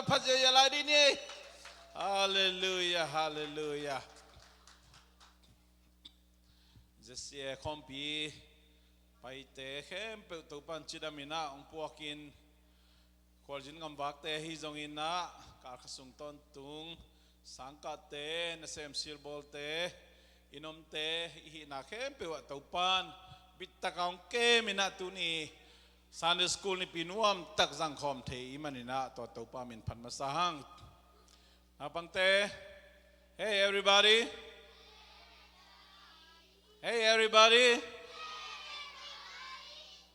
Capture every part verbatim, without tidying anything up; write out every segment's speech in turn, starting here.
Phat ziahziah lai dih ni. Halleluiah, halleluiah. Zesia khawmpi paite khempeuh Topan cidam inah hong puakin, khualzin gamvakte ahi zong inah, kalkha sung tawntung sangkahte, nasem silbawlte, i nomte, i hihna khempeuh ah Topan bittaka hong kem inah tuni Sunday School nipi nuamtak zangkhawm thei i hih man inah tua Topa min phat masa hang. Naupangte, hey everybody. Hey everybody.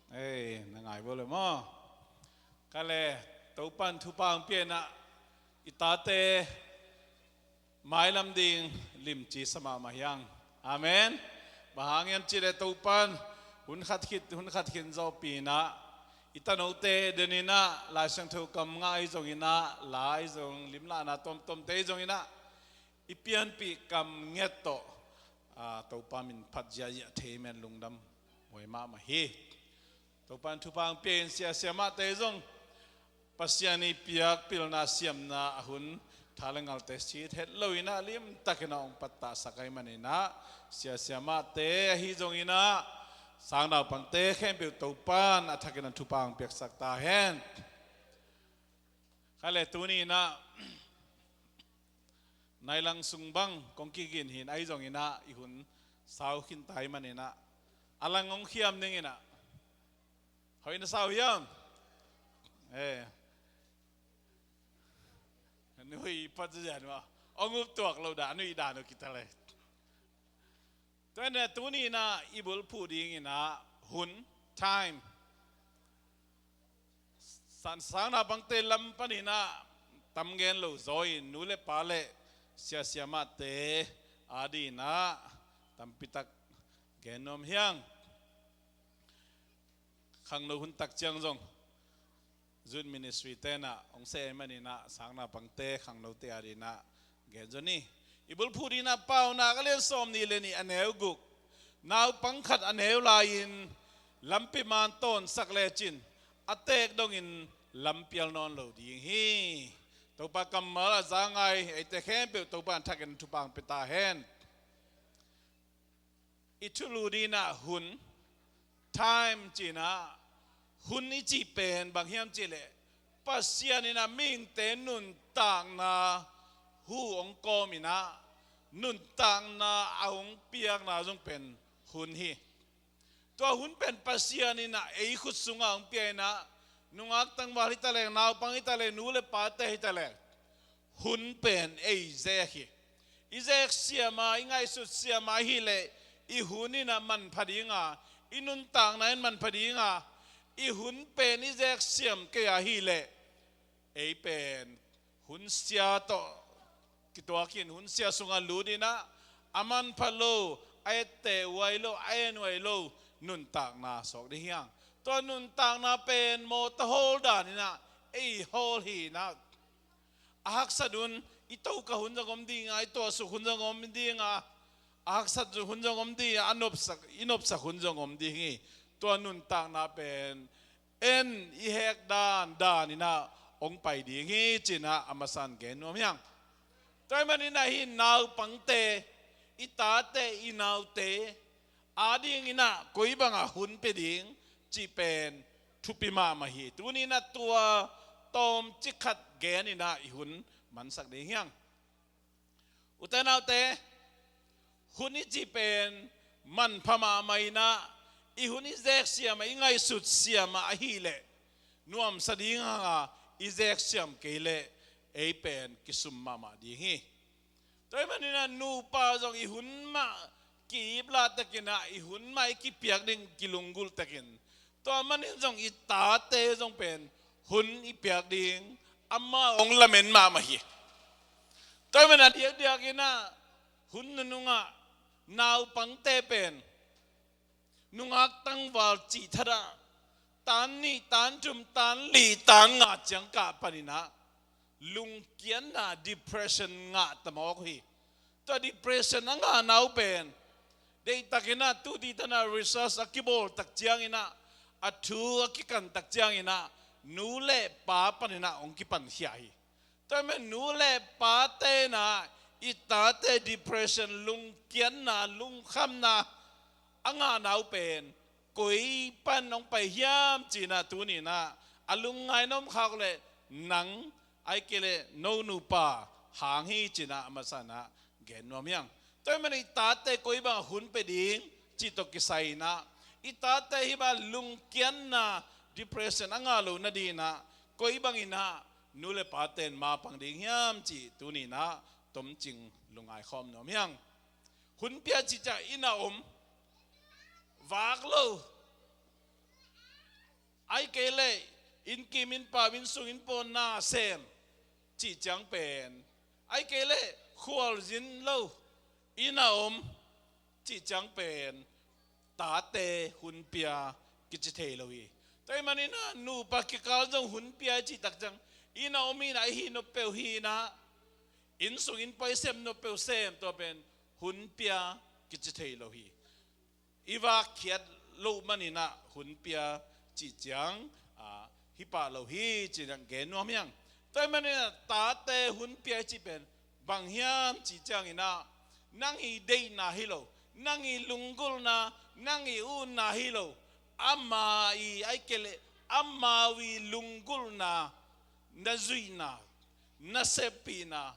Hey, na ngai bo le maw. Kale, Topan thupha hong pia inah i tate mailam ding limci sa mahmah hi hang. Amen. Bang hang hiam cih leh Topan hun khat khit hun khat khit zawhpih inah i tanote den inah Lai Siangtho kam ngah ahi zong inah, la ahi zong, limlahna tuamtuamte ahi zong inah i pianpih kam ngiat tawh, ah, Topa min phat ziahziah thei man lungdam huai mahmah hi. Topan thupha hong pia in sia siamahte zong Pasian i piak pilna siamna a hun tha le ngalte sit het lo inah limtak inah hong pattahsak ahi man inah sia siamahte ahi zong inah sang naupangte khempeuh Topan a thak inah thupha hong piaksak ta hen. Kale, tuni inah nai lang sung bang kong kigin hi in ahi zong inah i hun sau khin ta ahi man inah a lang hong khiam ding inah. Hoih na sau hiam? Eh. Nui phat zian ma. Hong up tuak lo dah, nui dah, nui kita le. Tua inah tuni inah i bulphuh ding inah hun, time. Sang naupangte lam pan inah tam gen lo zaw in nu le pa le sia siamahte a ding inah tampitak gen nuam hi hang. Khangno hun tak ciang zong Youth Ministry te inah hong seh ahi man inah sang naupangte khangnote a ding inah gen zaw ni. I bulphuh ding inah Paunak a lian sawmnih le nih a neu guk. Naupang khat a neu lai-in lampi man tawnsak lecin a teek dongin lampial nawn lo ding hi. Topa kammal a za ngai eite khempeuh Topa in thak in thupha hong pia ta hen. I thulu ding inah hun, time ci inah, hun i cih pen bang hiam cih leh Pasian inah mihingte nuntakna hu hong kawm inah nuntakna a hong piakna zong pen hun hi. Tua hun pen Pasian inah ei khut sungah hong pia inah nungak tangval hi ta leh, naupang hi ta leh, nu le pate hi ta leh, hun pen ei zek hi. I zek siam a, i ngaihsut siam a ahih leh i hun inah manpha ding a, i nuntakna in manpha ding a, i hun pen i zek siam kei a ahih leh ei pen hun sia tawh kituakin hun sia sungah lut inah a manpha lo, a etteh huai lo, a en huai lo nuntakna suak ding hi hang. Tua nuntakna pen mawtaw hawl dan inah ei hawl hi inah a haksat un i tokah hun zong om ding a, i tuahsuk hun zong om ding a, a haksat hun zong om ding a, a nopsak, i nopsak hun zong om ding hi. Tua nuntakna pen en i hek dan dan inah hong pai ding hi ci inah a masa in gen nuam hi hang. Tua ahih man inah hih naupangte, i tate, i naute a ding inah koi bangah hun pia ding cih pen thupi mahmah hi. Tuni inah tua tawmcik khat gen inah i hun mansak ding hi hang. Ute naute, hun i cih pen manpha mahmah inah i hun i zek siam a, i ngaihsut siam a ahih leh nuamsa ding hang a, i zek siam kei leh ei pen kisum mahmah ding hi. Tua ahih man inah nupa zong i hun mah ki-ip lah tek inah i hun mah i kipiak ding kilunggulh tek in, tua man in zong i tate zong pen hun i piak ding amah hong lamen mahmah hi. Tua ahih man a diakdiak inah hun nunung ah naupangte pen nungak tangval cih thadah tan nih, tan thum, tan li, tan nga ciang kah pan inah lungkiatna, depression ngah ta mawk hi. Tua depression a ngahna uh pen deihtak inah tu dih tan a research a kibawl tak ciang inah, a thu a kikan tak ciang inah nu le pa pan inah hong kipankhia hi. Tua ahih manin nu le pate in ah i tate depression, lungkiatna, lungkhamna a ngahna uh pen koi pan hong pai hiam ci-in ah tuni-in ah a lungngaih na om khak leh nang ahih kei leh no nupa hang hi ci-in ah a masa-in ah gen nuam hi hang. Tua ahih manin i tate koi bangah hun pia ding cih tawh kisai-in ah i tate hih bang lungkiatna, depression a ngah loh nadingin ah koi bangin ah nu le pate in mapang ding hiam cih tuni-in ah tomcing lungngaih khawm nuam hi hang. Hun pia cih ciang inn ah om, vak lo, ahih kei leh innkim innpau, innsung innpawn na sem cih ciang pen, ahih kei leh khualzin lo, inn ah om cih ciang pen tate hun pia kici thei lo hi. Tua ahih manin ah nupa kikal zong hun pia i cih tak ciang inn ah om in ah i hih nop peuh hih in ah, innsung innpawn i sem nop peuh sem, tua pen hun pia kici thei lo hi. I vak khiat loh manin ah hun pia cih ciang, ah, hi pah lo hi ci-in ah gen nuam hi hang. Tua ahih manin ah tate hun pia i cih pen bang hiam cih ciangin ah, nang i deihna hi lo, nang i lunggulhna, nang i utna hi lo, ama i, ahih kei leh amau i lunggulhna na zuihna, na seppihna,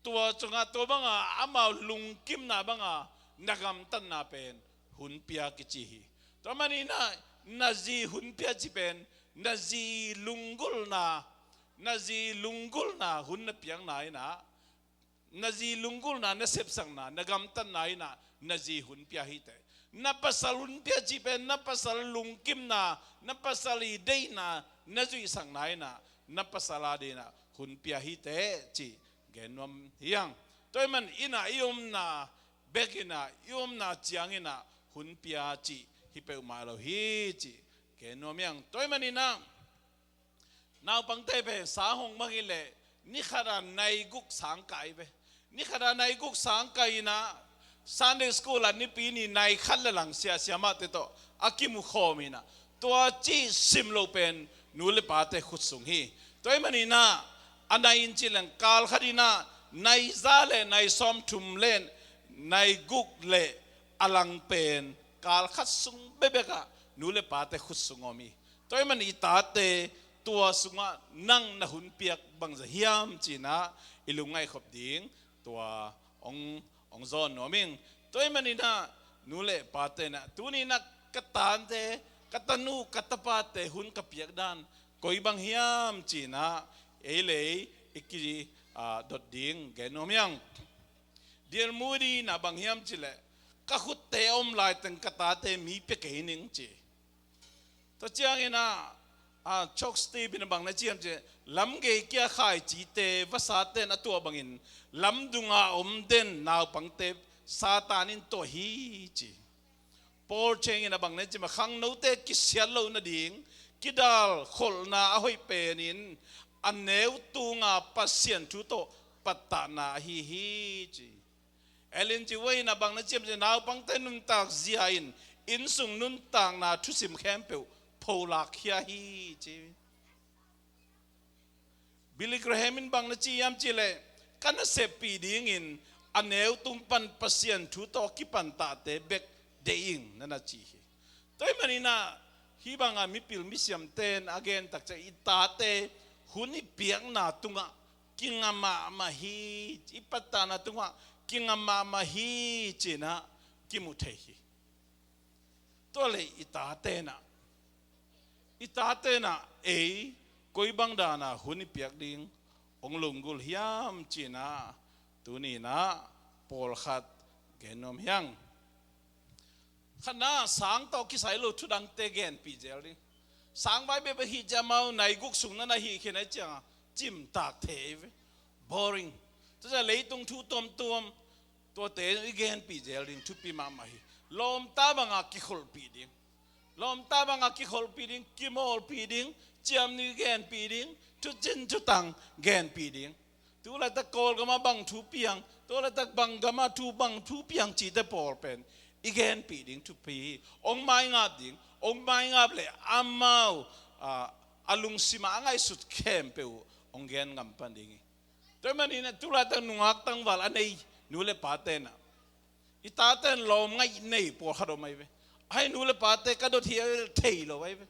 tua sungah tua banga amau lungkimna banga na gamtatna pen hun pia kici hi. Tua ahih manin ah na zi hun pia cih pen na zi lunggulhna, na zi lunggulhna hun na piakna in ah, na zi lunggulhna na sepsakna, na gamtatna in ah na zi hun pia hi teh. Na pasal hun pia cih pen na pasal lungkimna, na pasal i deihna na zuihsakna in ah na pasal adingin ah hun pia hi teh cih gen nuam hi hang. Tua ahih manin inn ah i omna bek in ah, i omna ciangin ah hun pia cih hi peuhmah lo hi cih gen nuam hi hang. Tua ahih manin ah naupangte pen sang hong mang hi leh ni khat ah nai guk sang kai ve. Ni khat ah nai guk sang kai in ah Sunday school ah Nipi ni nai khat le lang sia, siamahte tawh a kimu khawm in ah, tua cih sim loh pen nu le pate khut sung hi. Tua ahih manin ah a nai in cih leng kal khat in ah nai za le nai sawmthum le nai guk le a lang pen kal khat sung bekbek ah nu le pate khut sung om hi. Tua ahih manin i tate tua sungah nang na hun piak bangzah hiam ci-in ah i lungngaih khop ding tua hong, hong zawn nuam ing. Tua ahih manin ah nu le pate in ah tuni-in ah ka tate, ka tanu, ka tapate hun ka piak dan koi bang hiam ci-in ah ei le ei i ki, ah, dot ding gen nuam hi hang. D L Moody in ah bang hiam cih leh, ka khutte a om laiteng ka tate mi pia kei ning ci. Tua ciangin ah, ah, Chuck Steve in ah bang na ci hiam cih leh, lamgei kia khaicite vasate in a tuah bangin lamdung a om den naupangte Satan in tuah hi ci. Paul Cheng in ah bang na ci hiam cih leh, khangnote kisiat loh nading kidal kholhna a hoih pen in a neu tunga Pasian thu tawh pattahna ahi hi ci. Ellen G. White in ah bang na ci hiam cih leh, naupangte nuntak zia in innsung nuntakna thusim khempeuh pholak khia hi ci. Billy Graham in bang na ci hiam cih leh, ka naseppih dingin a neu tung pan Pasian thu tawh kipan tahte bek deih ing na na ci hi. Tua ahih manin ah hih banga mipil misiamte in a gen tak ciang i tate hun i piakna tungah kinga mahmah hi, i pattahna tungah kinga mahmah hi ci-in ah kimu thei hi. Tua leh i tate in ah, i tate in ah ei koi bang dan a hun i piak ding hong lunggulh hiam ci-in ah tuni-in ah pawlkhat gen nuam hi hang. Khatna, sang tawh kisai lo thudangte genpih zel ding. Sang vai bek bek hi ciang amau nai guk sung na na hih khin ahih ciangin cimtak thei ve. Boring. Tua ciang leitung thu tuamtuam tuate i genpih zel ding thupi mahmah hi. Lawmta banga kikholhpih ding. Lawmta banga kikholhpih ding, kimawlpih ding, ciamnuih genpih ding, thucin thutang genpih ding. Tu laitak Kawlgamah bang thu piang, tu laitak bang gamah thu bang thu piang cihte pawl pen i genpih ding thupi hi. Hong maingap ding, hong maingap leh amau, ah, a lungsimah a ngaihsut khempeuh uh hong gen ngam pan ding hi. Tua ahih manin ah tulaitak nungak tangval a nei nu le pate in ah, i tate in lawm ngaih nei pawlkhat om ahi ve. Ai, nu le pate ka dot hi a, thei lo ahi ve.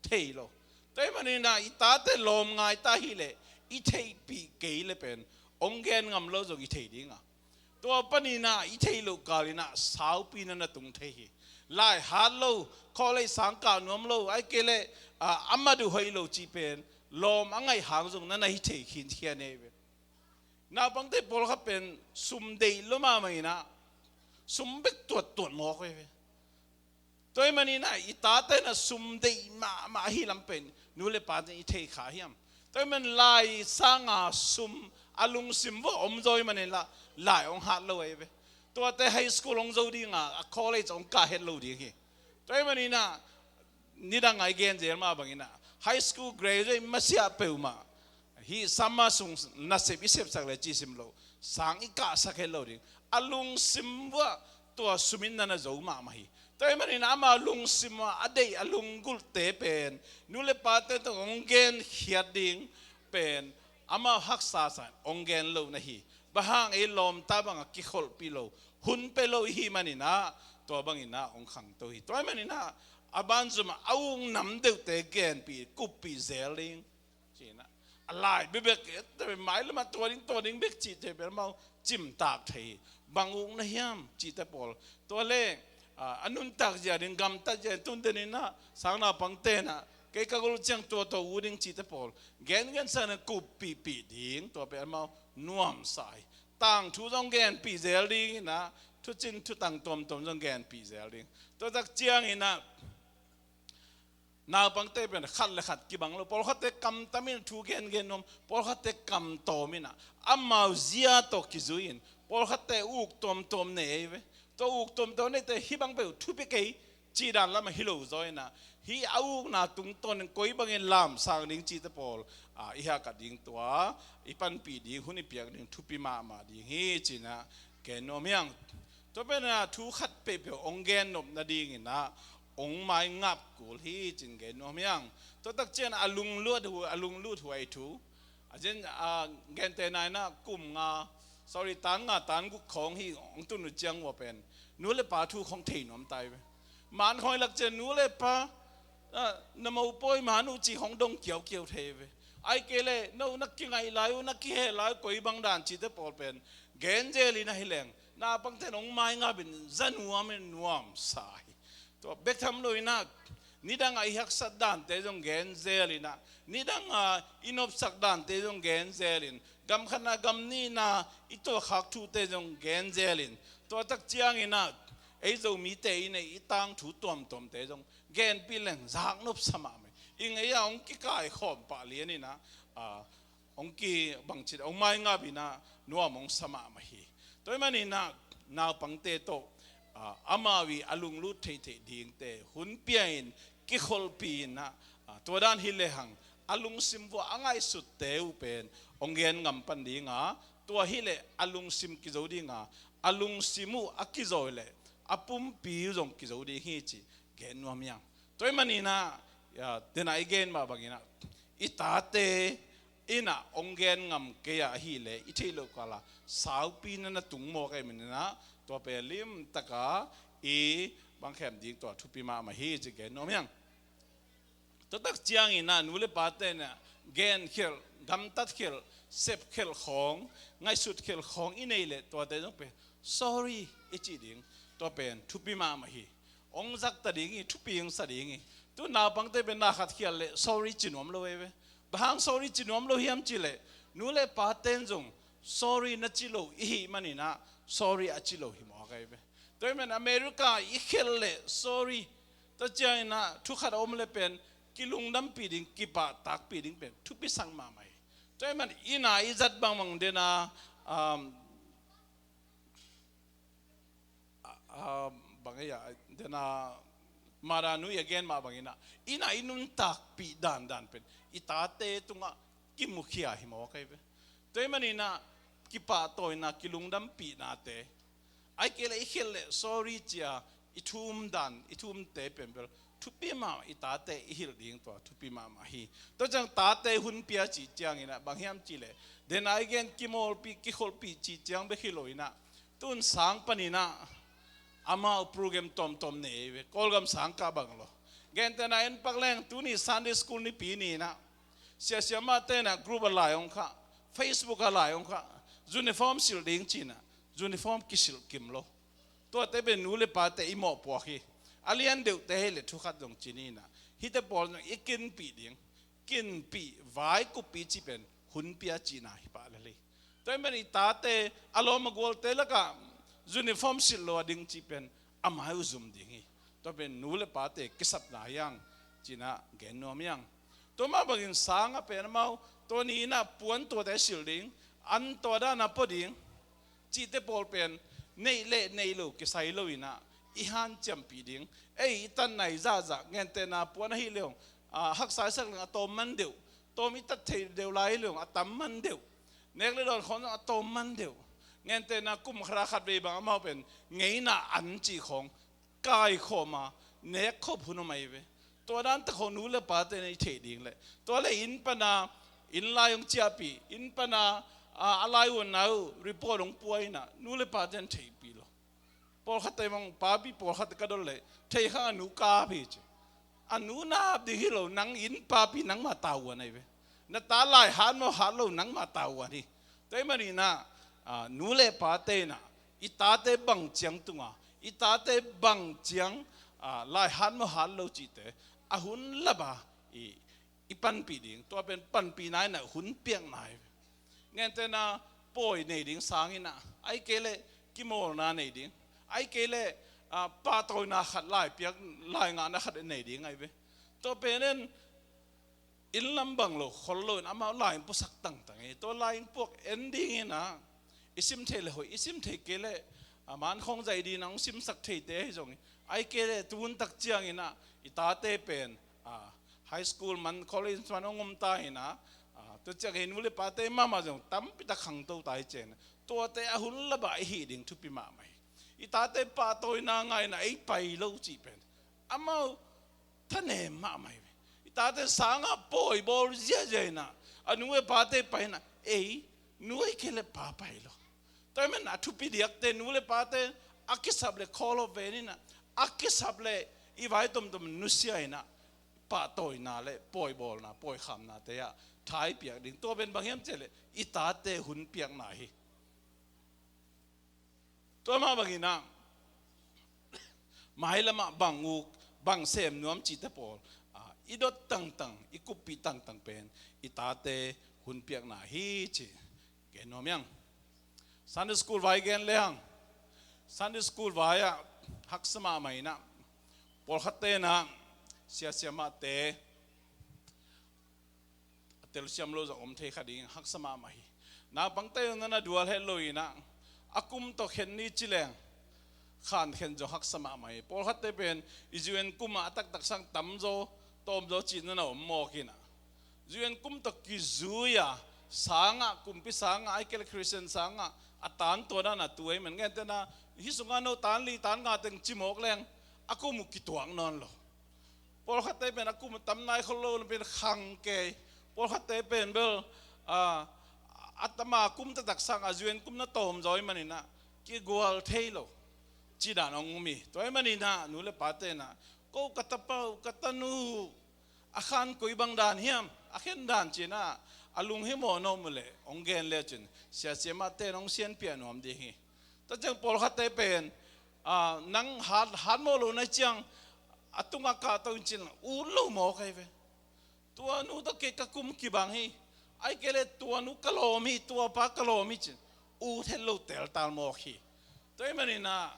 Thei lo. Tua ahih manin ah i tate lawm ngai ta hi leh, i theihpih kei le pen hong gen ngam lo zong i thei ding a, tua panin ah i theih loh kal in ah saupi na na tung thei hi. Lai hat lo, college sang kah nuam lo, ahih kei leh, ah, a mat uh hoih lo cih pen lawm a ngaih hang zong na na hi thei khinkhian hi ve. Naupangte pawlkhat pen sum deih lua mahmah in ah, sum bek tuattuat mawk hi ve. Tua ahih manin ah i tate in ah sum deih mahmah ahih lam pen nu le pate in i thei kha hiam? Tua ahih manin lai sanga sum a lungsim vuah om zaw ahih manin lah lai hong hat lo ahi ve. Tuate high school hong zo ding a, a college hong kah het lo ding hi. Tua ahih manin ah nidang a i gen zel mah bangin ah high school graduate masiah peuhmah hih summer sung nasep i sepsak le cih sim lo, sang i kahsak het lo ding. A lungsim vuah tua sum in na na zo mahmah hi. Tua ahih manin ama lungsim ah a deih a lunggulhte pen nu le pate tawh hong genkhiat ding pen ama haksa sa hong gen lo na hi. Bang hang, ei lawmta bangah kikholhpih lo, hun pia lo i hih manin ah tua bangin ah hong khangto hi. Tua ahih manin ah a banzom ah a uk nam deuhte genpih, kuppih zel ding. Ci-in ah a lai bekbek, eh, mailam ah tua ding, tua ding bek cihte bel amau cimtak thei hi. Bang ukna hiam cihte pawl, tua le, ah, a nuntak zia ding, gamtat zia ding, tun den in ah sang naupangte in ah kei ka gol ciang tua tua uk ding cihte pawl gengen sa in ah kuppihpih ding, tua pen amau nuamsa hi. Tangthu zong genpih zel ding in ah, thucin thutang tuamtuam zong genpih zel ding. Tua tak ciangin ah naupangte pen khat le khat kibang lo. Pawlkhatte kamtam in thu gengen nuam, pawlkhatte kamtawm in ah amau zia tawh kizui in, pawlkhatte uk tuamtuam nei ahi ve. Tua uk tuamtuam neite hih bang peuh thupi kei cih dan lamah hi lo zaw in ah, hih a ukna tungtawn in koi bangin lamsang ding cihte pawl, ah, i hahkat ding, tua i panpih ding, hun i piak ding thupi mahmah ding hi ci-in ah gen nuam hi hang. Tua pen ah thu khat peuhpeuh hong gen nop nadingin ah hong maingap kul hi ci-in gen nuam hi hang. Tua tak ciang a lunglut hu-, a lunglut huai thu, a zen, a, gente na in ah kum nga, sorry, tan nga tan guk khawng hih hong tun uh ciang ua pen nu le pa thu khawng thei nuam ta hi ve. Man khawng i lak ciang nu le pa, ah, na mopawi man uh cih khawng dong kiaukiau thei hi ve. Ahih kei leh no na kingaih lai uh, na kiheh lai uh, koi bang dan cihte pawl pen gen zel in ahi leng naupangte in hong maingap in za nuam in nuamsa hi. Tua bek tham lo in ah nidang a i haksat dante zong gen zel in ah, nidang a i nopsak dante zong gen zel in, gam khatna gam nihna i tuahkhak thute zong gen zel in, tua tak ciangin ah ei Zomite i neih i tangthu tuamtuamte zong genpih leng zaknop sa mahmah hi. I ngei a hong kikaikhawm pah lian in ah, ah, hong ki, bangci, hong maingap in ah nuam hong sa mahmah hi. Tua ahih manin ah naupangte tawh, ah, amau i a lunglut theihtheih dingte hun pia in kikholhpih in ah, ah, tua dan hi lehang a lungsim vuah a ngaihsutte uh pen hong gen ngam pan ding a, tua hi leh a lungsim kizo ding a, a lungsim uh a kizaw leh a pumpi uh zong kizo ding hi cih gen nuam hi hang. Tua ahih manin ah, ya, den a i gen mah bangin ah i tate in ah hong gen ngam kei a, ahih leh i theih loh kal ah saupi na na tung mawk ahih manin ah tua pen limtak a i bangkhem ding tua thupi mahmah hi ci gen nuam hi hang. Tua tak ciangin ah nu le pate in ah genkhelh, gamtatkhelh, sepkhelh khawng, ngaihsutkhelh khawng i neih leh tuate zong pen sorry i cih ding, tua pen thupi mahmah hi. Hong zak ta ding hi, thupi hong sa ding hi. Tu naupangte pen na khat khial leh sorry ci nuam lo hi ve. Bang hang sorry ci nuam lo hiam cih leh nu le pate in zong sorry na ci lo i hih manin ah sorry a ci lo hi mawk ahi ve. Tua ahih manin America i khelh leh sorry, tua ciangin ah thu khat a om leh pen kilungdampih ding, kipahtakpih ding pen thupi sak mahmah hi. Tua ahih manin inn a i zat bangbang den a, um, a, a, bang ei a, den a, Mara Nui a gen mah bangin ah inn a i nuntakpih dandan pen i tate tungah kimukhia hi mawk ahi ve. Tua ahih manin ah kipahtawina, kilungdampihnate, ahih kei leh i khelh leh sorry ci a i thum dan, i thumte pen bel thupi mahmah, i tate i hilh ding tua thupi mahmah hi. Tua ciang tate hun pia cih ciangin ah bang hiam cih leh, den a i gen kimawlpih kikholhpih cih ciang bek hi lo in ah, tun sang panin ah amau program tawmtawm nei ve, Kawlgam sang kah bang lo. Gentehna en pak leng, tuni Sunday School nipi ni in ah siasia mahte in ah group a lai hong khah, Facebook a lai hong khah, uniform silh ding ci in ah uniform kisilh kim lo. Tuate pen nu le pate i mawhpuak hi. A lian deuhte hi leh thu khat zong ci ni in ah, hihte pawl zong i kinpih ding, kinpih, vai kuppih cih pen hun pia cihna hi pah lel hi. Tua ahih manin i tate, a lawm a gualte lakah uniform silh lo a ding cih pen a mai uh zum ding hi. Tua pen nu le pate kisapna hi hang ci in ah gen nuam hi hang. Tua mah bangin sang ah pen amau tua ni in ah puan tuate silh ding, an tua dan a pua ding cihte pawl pen neih le neih lo kisai lo in ah i hanciampih ding. Ei, i tatna i zahzah, gentehna puan ahih leh hong, a, haksa i sak leng a tawm man deuh, tawm i tat theih deuh lai hi leh hong a tam man deuh, nek le dawn khawng zong a tawm man deuh. Gentehna kum khat a khat vei bang amau pen ngeina an cih khawng kaikhawm a, nek khop hun om ahi ve. Tua dan tak khawng nu le pate in i theih ding leh, tua leh inn pan a, inn lai hong ciahpih, inn pan a, a, a lai uh a nai uh report hong pua in ah nu le pate in theihpih lo. Pawlkhatte bang, papi pawlkhatte ka dot leh, thei khang a nu kap hi ci. A nu na ap ding hi lo, nang inn papi nangmah tavuan ahi ve. Na ta lai hat maw hat lo nangmah tavuan hi. Tua ahih manin ah, a, nu le pate in ah i tate bang ciang tung a, i tate bang ciang, a, lai hat maw hat lo cihte a hun lap a i, i panpih ding, tua pen panpihna in ah hun piakna hi. Gentehna pawi nei ding sang in ah, ahih kei leh kimawlna nei ding, ahih kei leh, a, pahtawina khat, lai piak, lai ngahna khat nei ding ahi ve. Tua pen in inn lam bang lo khol lo in amau lai in puaksak tangtang hi. Tua lai in puak en ding in ah i sim thei leh hoih, i sim thei kei leh, a, man khawng zaih ding in ah hong simsak theite ahi zongin, ahih kei leh tu hun tak ciangin ah i tate pen, a, high school man, college man hong om ta in ah, a, tua ciang hi nu le pate mahmah zong tampi tak khangto ta hi ci in ah, tuate a hun lap a i hih ding thupi mahmah hi. I tate pahtawina ngah in ah ei pai lo cih pen amau thanem mahmah hi ve. I tate sang ah pawi bawl ziahziah in ah, a nu le pate pai in ah ei, nu ahih kei leh pa pai lo. Tua ahih manin a thupi diakte nu le pate a kisap leh call of ven in ah, a kisap leh i vai tomtom nusia in ah, pahtawina le pawi bawlna, pawi khamnate ah tha i piak ding. Tua pen bang hiam cih leh i tate hun piakna hi. Tua mah bangin ah mailam ah bang uk, bang sem nuam cihte pawl, a, i dot tangtang, i kuppih tangtang pen i tate hun piakna hi ci gen nuam hi hang. Sunday school vai gen le hang. Sunday school vai ah haksa mahmah in ah, pawlkhatte in ah siasia mahte a telsiam lo zong om thei kha ding, haksa mahmah hi. Naupangte zong na na dual het lo in ah, a kum tawh khen ni ci leng khan khen zong haksa mahmah hi. Pawlkhatte pen i U N kum ah a taktak sang tamzaw, tawmzaw cih na na om mawk in ah, U N kum tawh kizui a, sang ah, kumpi sang ah, ahih kei leh Christian sang ah a tan tua dan a tu ahih man. Gentehna, hih sungah no tan li tan nga teng ci mawk leng a kum uh kituak nawn lo. Pawlkhatte pen a kum uh tam nai khol lo, pen khang kei. Pawlkhatte pen bel, a, a tama kum taktak sang a U N kum na tawmzaw ahih manin ah kigual thei lo cih dan hong um hi. Tua ahih manin ah nu le pate in ah, ko ka tapa uh, ka tanu uh, a khan koi bang dan hiam, a khen dan ci in ah, a lunghimawh na om uh leh hong gen le cin, siasia mahte in hong sianpiak nuam ding hi. Tua ciang pawlkhatte pen, a, nang hat, hat mawh lo na ciang a tungah kahto in cin ut lo mawk ahi ve. Tua nu tawh kei ka kum kibang hi. Ahih kei leh tua nu ka lawm hi, tua pa ka lawm hi cin ut het lo teltal mawk hi. Tua ahih manin ah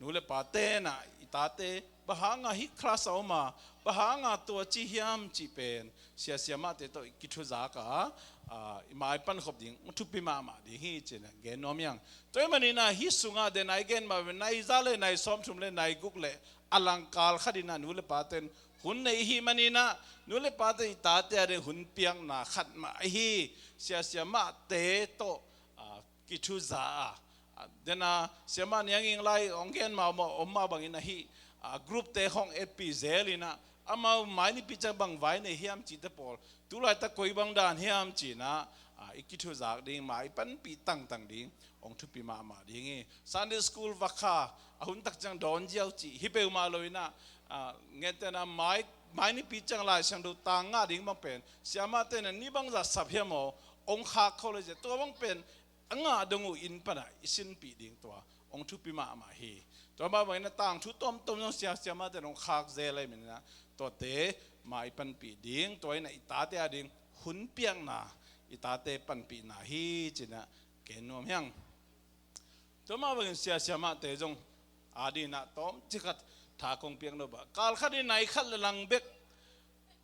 nu le pate in ah i tate bang hanga hih class a om a, bang hanga tua ci hiam cih pen siasia mahte tawh i kithuzak a, a, i mai pankhop ding thupi mahmah ding hi ci in ah gen nuam hi hang. Tua ahih manin ah hih sungah den a i gen mah pen nai za le nai sawmthum le nai guk le a langkal khat in ah nu le pate in hun nei i hih manin ah, nu le pate i tate a ding hun piakna khat mah ahi, siasia mahte tawh, a, kithuza a, a, den a siamah Niang Ing lai hong gen mah, mah, om mah bangin ahi, a, group te khawng etpih zel in ah, amau mai nipi ciang bang vai nei hiam cihte pawl, tu laitak koi bang dan hiam ci-in ah, a, i kithuzak ding, ma i panpih tangtang ding hong thupi mahmah ding hi. Sunday school vakha a hun tak ciang dawn ziau cih hi peuhmah lo-in ah, a, gentehna mai, mai nipi ciang Lai Siangtho tang ngah ding bang pen, siamahte in ah ni bangzah sap hiam aw, hong khak kho leh cia, tua bang pen a ngah dong uh inn pan ah i sinpih ding tua hong thupi mahmah hi. Tua mah bangin ah tangthu tuamtuam zong sia, siamahte in hong khak zel ahih manin ah, tuate ma i panpih ding, tua in ah i tate a ding hun piakna, i tate panpihna hi ci-in ah gen nuam hi hang. Tua mah bangin sia, siamahte zong a dingin ah tawmcik khat tha kong piak nop ah, kal khat in nai khat le lang bek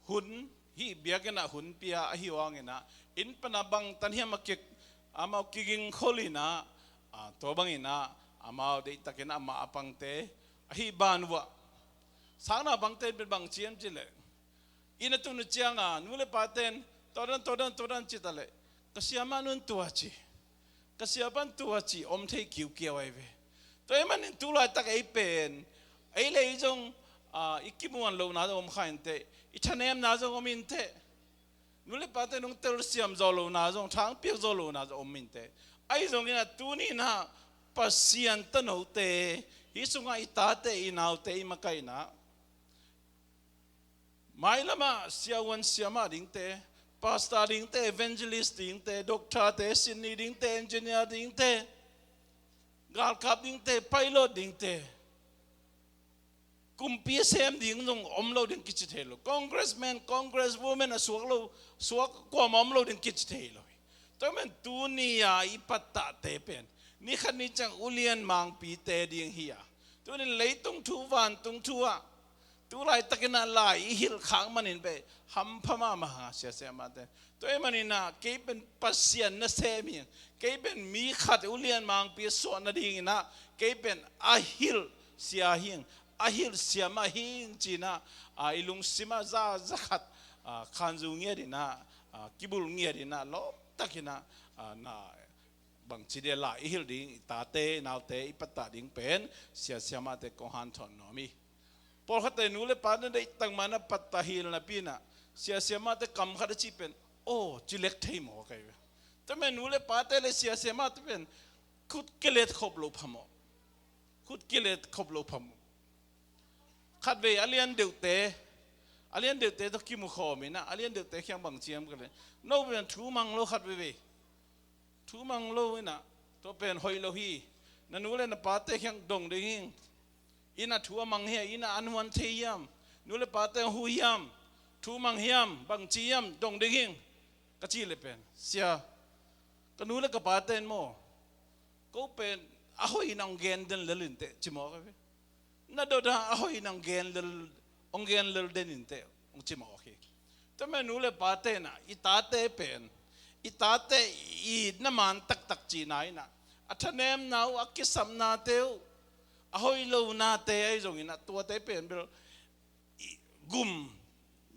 hun, hih biakinn ah hun pia ahih hangin ah, inn pan ah bangtan hiam a kik, amau kigingkhol in ah, a, tua bangin ah amau deihtakin ah amah a pangte, ahi ban uh ah, sang naupangte in pen bang ci hiam cih leh, inn a tun uh ciangin nu le pate in, tua dan, tua dan, tua dan ci ta leh, ka siamah nu in tua ci, ka siapa in tua ci om thei kiukiau ahi ve. Tua ahih manin tu laitak ei pen, ei le ei zong, a, i kimuan lohna zong om kha in teh, i thanemna zong om in teh, nu le pate in hong telsiam zawh lohna zong, tha hong piak zawh lohna zong om in teh. Ahi zongin ah tuni-in ah Pasian tanote, hih sungah i tate, i naute, i makaihna, mailam ah siavuan siamah dingte, pastor dingte, evangelist dingte, doctor-te, sinni dingte, engineer dingte, galkap dingte, pilot dingte, kumpi a sem ding zong om lo ding kici thei lo. Congressman, congresswoman a suak lo, suak kuamah om lo ding kici thei lo hi. Tua ahih manin tuni-a i pattahte pen, ni khat ni ciang ulian mangpite ding hi a, tuni-in leitung thu, vantung thu ah, tu laitakin ah lai i hilh khak manin pen hampha mahmah a, sia, siamahte. Tua ahih manin ah kei pen Pasian nasem hi ing, kei pen mi khat ulian mangpi a suah nadingin ah kei pen a hilh sia hi ing, a hilh siamah hi ing ci-in ah, a, i lungsim ah za, za khat, a, khanzu ngiat in ah, a, kibulh ngiat in ah, lawptakin ah, a, na, bangci dia lai i hilh ding, i tate, i naute, i pattah ding pen sia, siamahte kong hanthawn nuam hi. Pawlkhatte nu le pate deihtak ma-in ah pattah hilh napi-in ah, sia, siamahte kam khat a cih pen, aw, ci lek thei mawk ahi ve. Tua ahih manin nu le pate le sia, siamahte pen khut kilet khop loh phamawh. Khut kilet khop loh phamawh. Khatvei a lian deuhte, a lian deuhte tawh kimu khawm in ah, a lian deuhte kiang bang ci hiam ka leh, no pen thu mang lo khatveivei. Thu mang lo in ah, tua pen hoih lo hi. Na nu le na pate kiang dong ding hi ing. Inn ah thu a mang hiam, inn ah an huan thei hiam? Nu le pate hong hu hiam? Thu mang hiam? Bangci hiam? Dong ding hi ing, ka cih leh pen, sia, ka nu le ka pate in maw, ko pen a hoih in hong gen den lel in teh, ci mawk ahi ve. Na dot a, a hoih in hong gen lel, hong gen lel den in teh, hong ci mawk hi. Tua ahih manin nu le pate in ah, i tate pen, i tate i itna man taktak cihna in ah, a thanemna uh, a kisapnate uh, a hoih lonate ahi zongin ah, tuate pen bel i gum,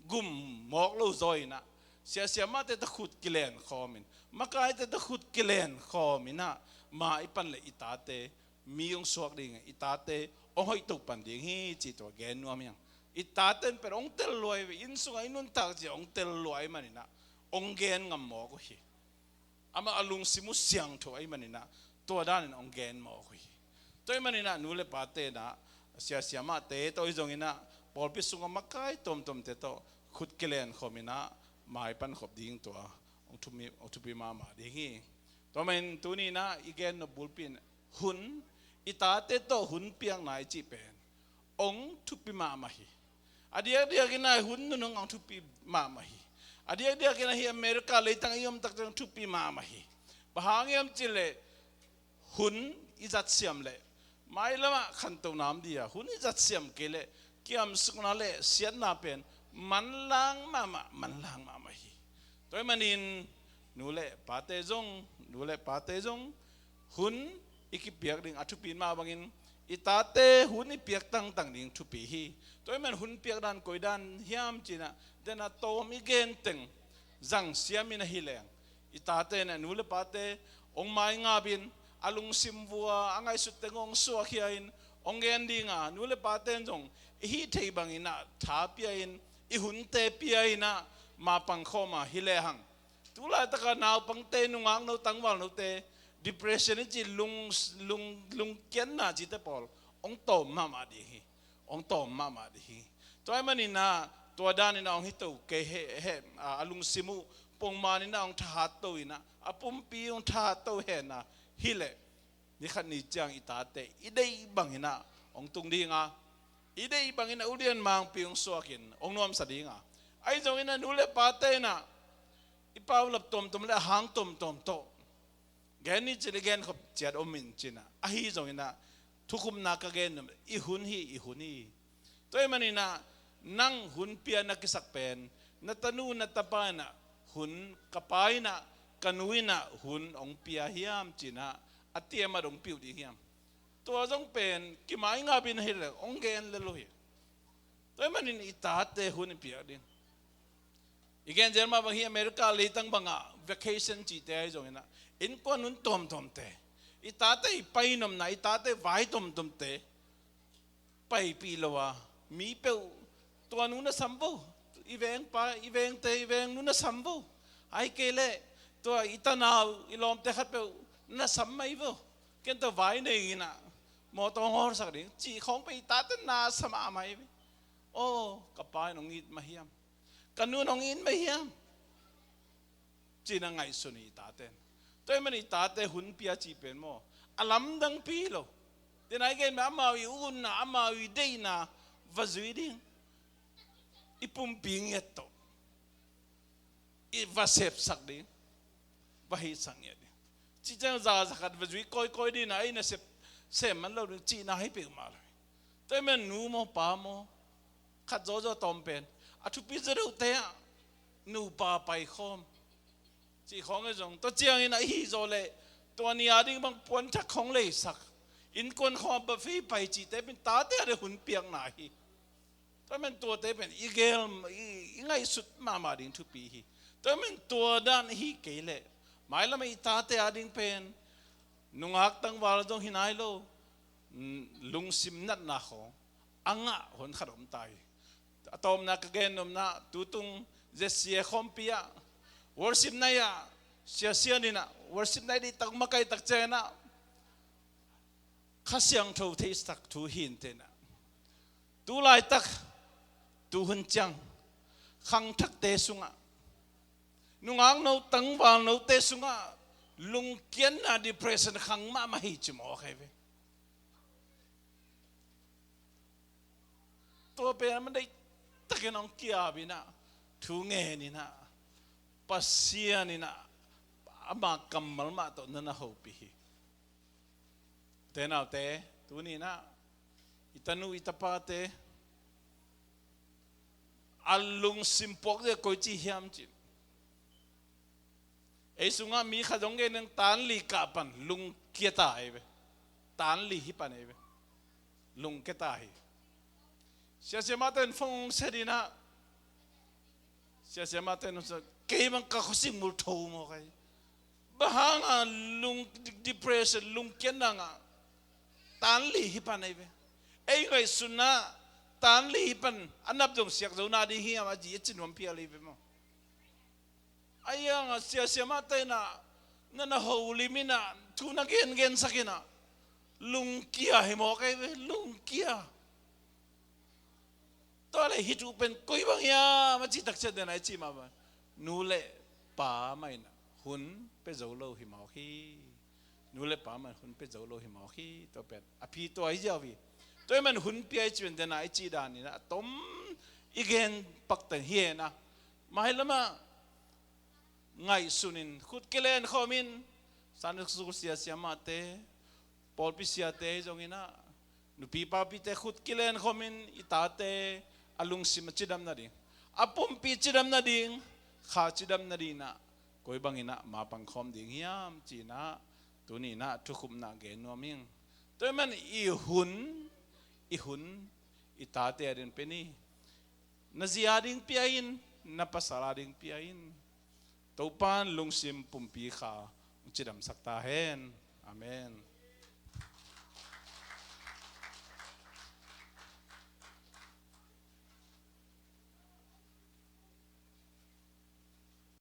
gum mawk lo zaw in ah, sia, siamahte tawh khut kilen khawm in, makaite tawh khut kilen khawm in ah, ma i pan leh i tate mi hong suak ding, i tate hong hoihto pan ding hi cih tua gen nuam hi hang. I tate in pen hong tel lua hi ve, inn sungah i nuntak ciang hong tel lua ahih manin ah, hong gen ngam mawk uh hi. Amah a lungsim uh siangtho ahih manin ah, tua danin hong gen mawk uh hi. Tua ahih manin ah nu le pate in ah, sia, siamahte tawh ahi zongin ah, pawlpi sungah makai tuamtuamte tawh khut kilen khawm in ah, ma i pan khop ding tua hong thupi, hong thupi mahmah ding hi. Tua ahih manin tuni in ah i gen nop bulpi in, hun, i tate tawh hun piakna i cih pen hong thupi mahmah hi. A diakdiakin ah hun nunung hong thupi mahmah hi. A diakdiakin ah hih America leitang i om tak ciang thupi mahmah hi. Bang hang hiam cih leh, hun i zatsiam leh, mailam ah khantohna om ding a, hun i zatsiam kei leh, kiamsukna le siatna pen manlang mahmah, manlang mahmah hi. Tua ahih manin nu le pate zong, nu le pate zong, hun i kipiak ding a thupi mah bangin, i tate hun i piak tangtang ding thupi hi. Tua ahih manin hun piak dan koi dan hiam cih in ah, den a tawm i gen teng zang siam in ahih leng, i tate in ah nu le pate hong maingap in, a lungsim vua, a ngaihsut teng hong suahkhia in, hong gen ding a, nu le pate in zong i hih theih bangin ah tha pia in, i hunte pia in ah mapang khawm a hi lehang, tu laitaka naupangte, nungakno, tangvalnote depression i ci, lung, lung, lungkiatna cite pawl hong tawm mahmah ding hi. Hong tawm mahmah ding hi. Tua ahih manin ah tua danin ah hong hi to kei he, he, a, a lungsim uh pongman in ah hong thahat to in ah, a pumpi hong thahat to hen ah, hi leh ni khat ni ciang i tate i deih bangin ah hong tung ding a, i deih bangin ah ulian mangpi hong suakin hong nuamsa ding a. Ahi zongin ah nu le pate in ah i paulap tuamtuam le a hang tuamtuam tawh gen ni ci leh gen khop ciat om in ci in ah, ahi zongin ah thukhupna ka gen nuam, i hun hi, i hun hi. Tua ahih manin ah nang hun pia na kisak pen, na tanu na tapa in ah hun, ka pa in ah ka nu in ah hun hong pia hiam ci in ah, a tiamat hong pia uh ding hiam? Tua zong pen kimai ngap in hi leh hong gen lel uh hi. Tua ahih manin i tate hun i piak ding. I gen zel mah bang hi, America leitang bangah vacation cihte ahi zongin ah, innkuan hun tuamtuamte, i tate i pai nopna, i tate vai tuamtuamte paipih lo a, mi peuh, tua nu na sam vo, i vengpa, i vengte, i veng nu na sam vo, ahih kei leh tua i tanau, i lawmte khat peuh na sam mai vo, ken tua vai nei in ah mawtaw hong hawlsak ding, cih khawng pen i tate na sam mahmah hi ve. Aw, ka pa in hong it mah hiam, ka nu in hong it mah hiam, ci in ah ngaihsun hi i tate in. Tua ahih manin i tate hun pia cih pen maw, a lamdangpi hi lo. Tua ahih manin amau i utna, amau i deihna va zui ding, i pumpi ngiat tawh i va sepsak ding, va hihsak ngiat ding. Cih ciang za, za khat va zui kawikawi ding in ah, ei nasep sem man lo ding cihna hi peuhmah lo hi. Tua ahih manin nu maw, pa maw, khat zawzaw tawm pen a thupi zaw deuhte ah nupa paikhawm cih khawng ahi zong, tua ciangin ah i hih zawh leh tua ni a ding bang puanthak khawng leisak, innkuan khawng a buffet pai cihte pen tate a ding hun piakna hi. Tua ahih manin tuate pen i gel, i, i ngaihsut mahmah ding thupi hi. Tua ahih manin tua dan i hih kei leh mailam ah i tate a ding pen nungak tangval zong hi nai lo, mm, lungsim natna khawng a ngah hun khat om ta hi. A tawpna ka gen nopna, tutung Z C A khawmpi ah worship night ah, Sia Sian in ah worship night ding tak makaih tak ciangin ah Kha Siangtho theisak thu hi inteh in ah, tu laitak, tu hun ciang khangthakte sungah, nungakno tangvalnote sungah lungkiatna, depression khang mahmah hi ci mawk ahi ve. Tua pen a man deihtakin hong kiap in ah, thu ngen in ah, Pasian in ah ama kammal mah tawh na na hopih hi. Te naute, tuni in ah i tanu i tapate a lungsim puak zia koici hiam cih, ei sungah mi khat zong gen in, tan li kah pan lungkia ta ahi ve. Tan li hi pan ahi ve. Lungkia ta hi. Siasia mahte in phone hong set in ah, siasia mahte in hong set, kei bang ka khuasik mul tho mawk ahi. Bang hanga lung, depression, lungkiatna ngah, tan li hi pan ahi ve. Ei ngaihsutna tan li hi pan a nap zong siak zo nading hiam a ci, a ci nuam phial ahi ve maw. Ahi hangah siasia mahte in ah na na holim in ah, thu na gengensak in ah, lungkia hi mawk ahi ve, lungkia. Tua leh hih thu pen koi bang hiam a cih tak ciang den a i cih mah bang, nu le pa mah in ah hun pia zo lo hi mawk hi. Nu le pa mah in hun pia zo lo hi mawk hi. Tua pen a phi tua hi ziau hi. Tua ahih man hun pia i cih pen den a i cih dan in ah a tom i gen pak teng hi hen ah. Mailam ah ngaihsun in, khut kilen khawm in, Sunday school siasia mahte, pawlpi siate hi zongin ah, nupi papite khut kilen khawm in i tate a lungsim a cidam nading, a pumpi cidam nading, kha cidam nading in ah koi bangin ah mapang khawm ding hiam ci in ah, tuni in ah thukhupna gen nuam ing. Tua ahih man i hun, i hun i tate a ding pen hi. Na zi a ding pia in, na pasal a ding pia in. Topa'n lungsim, pumpi, kha hong cidamsak ta hen. Amen.